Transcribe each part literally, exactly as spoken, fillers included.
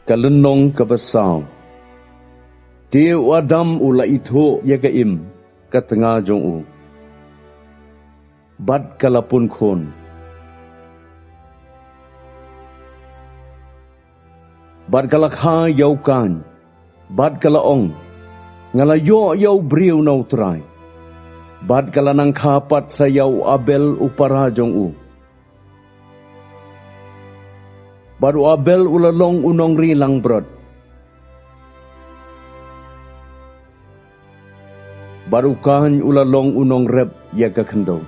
Ka lynnong kaba saw. Te u Adam u la ithuh ïa ka im ka tnga jong u, bad ka la punkhun. Bad ka la kha ïa u Kain, bad ka la ong, nga la ïoh ïa u briew na U Trai. Bad ka la nang kha pat sa ïa u Abel u para jong u. Bad u Abel u la long u nongri langbrot. Bad u Kain u la long u nongrep ïa ka khyndew.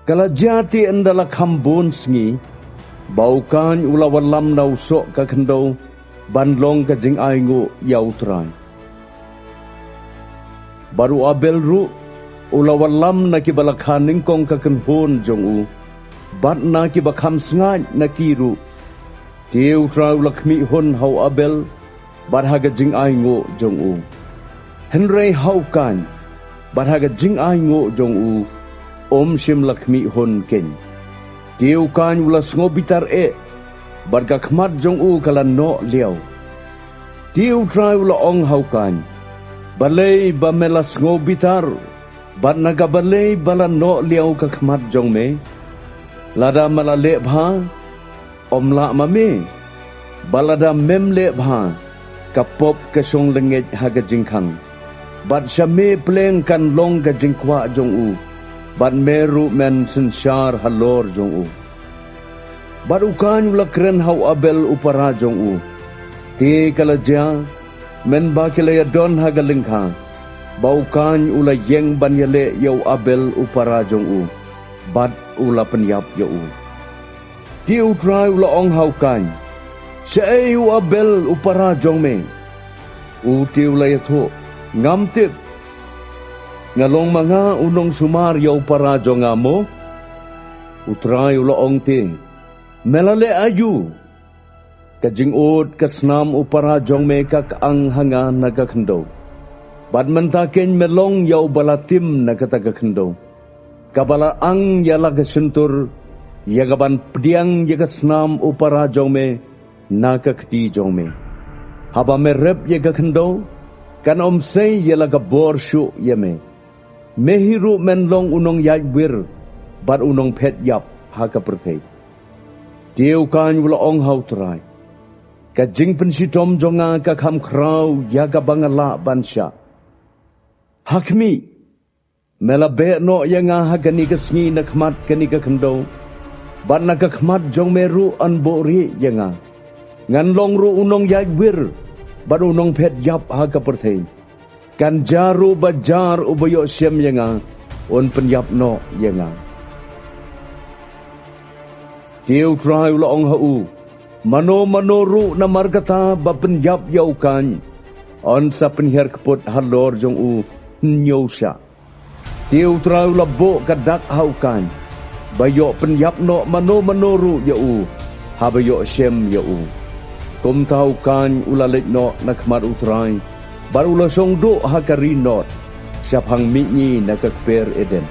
Ka la jia te ynda la kham bun sngi, ba u Kain u la wallam na u soh ka khyndew, ban long ka jingainguh ïa U Trai. Bad u Abel ruh, u la wallam na kiba la kha nyngkong ka kynhun jong u, bad na kiba kham sngaid na ki ruh. Te U Trai u la khmih hun ha u Abel, bad ha ka jingainguh jong u. Hynrei ha u Kain, bad ha ka jingainguh jong u, um shym la khmih hun keiñ. Te u Kain u la sngewbitar eh, bad ka khmat jong u ka la noh liaw. Te U Trai u la ong ha u Kain, balei ba me la sngewbitar, bad na ka balei ba la noh liaw ka khmat jong me? Lada me la leh bha, ym lah ma me. Bad lada mem leh bha, ka pop ka shong lyngngoh ha ka jingkhang. Bad sha me pleng kan long ka jingkwah jong u, bad me ruh men synshar halor jong u. Bad u Kain u la kren ha u Abel u para jong u. Te ka la jia, mynba ki la ïadon ha ka lyngkha, ba u Kain u la ïeng ban ïaleh ïa u Abel u para jong u, bad u la pynïap ïa u. Te U Trai u la ong ha u Kain, shaei u Abel u para jong me? U te u la ïathuh, ngam tip. Nga long ma nga u nongsumar ïa u para jong nga mo? U Trai u la ong te, me la leh aïu? Ka jingud ka snam u para jong me ka kyang ha nga na ka khyndew. Bad mynta keiñ me long ïa uba la tim na kata ka khyndew, kaba la ang ïa la ka shyntur, ïa kaban pdiang ïa ka snam u para jong me na ka kti jong me. Haba me rep ïa ka khyndew, kan ym sei ïa la ka bor shuh ïa me. Me hi ruh men long u nongïaid wir, bad u nongphet ïap ha ka pyrthei. Te u Kain u la ong ha u Trai, ka jingpynshitom jong nga ka kham khraw ïa kaba nga lah ban shah. Ha khmih, me la beh noh ïa nga ha kane ka sngi na khmat kane ka khyndew, bad na ka khmat jong me ruh yn buhrieh ïa nga. Ngan long ruh u nongïaid wir, bad u nongphet ïap ha ka pyrthei. Kan jia ruh ba jar uba ïoh shem ïa nga, un pynïap noh ïa nga. Te u Trai u la ong ha u, mano mano ruh namar kata ba pynïap ïa u Kain, yn sa pynhiar kput halor jong u hynñiew shah. Te u Trai u la buh ka dak ha u Kain, ba ïoh pynïap noh mano mano ruh ïa u, haba ïoh shem ïa u. Kumta u Kain u la leit noh na khmat u Trai, bad u la shong duh ha ka ri Nod, shaphang mihngi na ka kper Eden.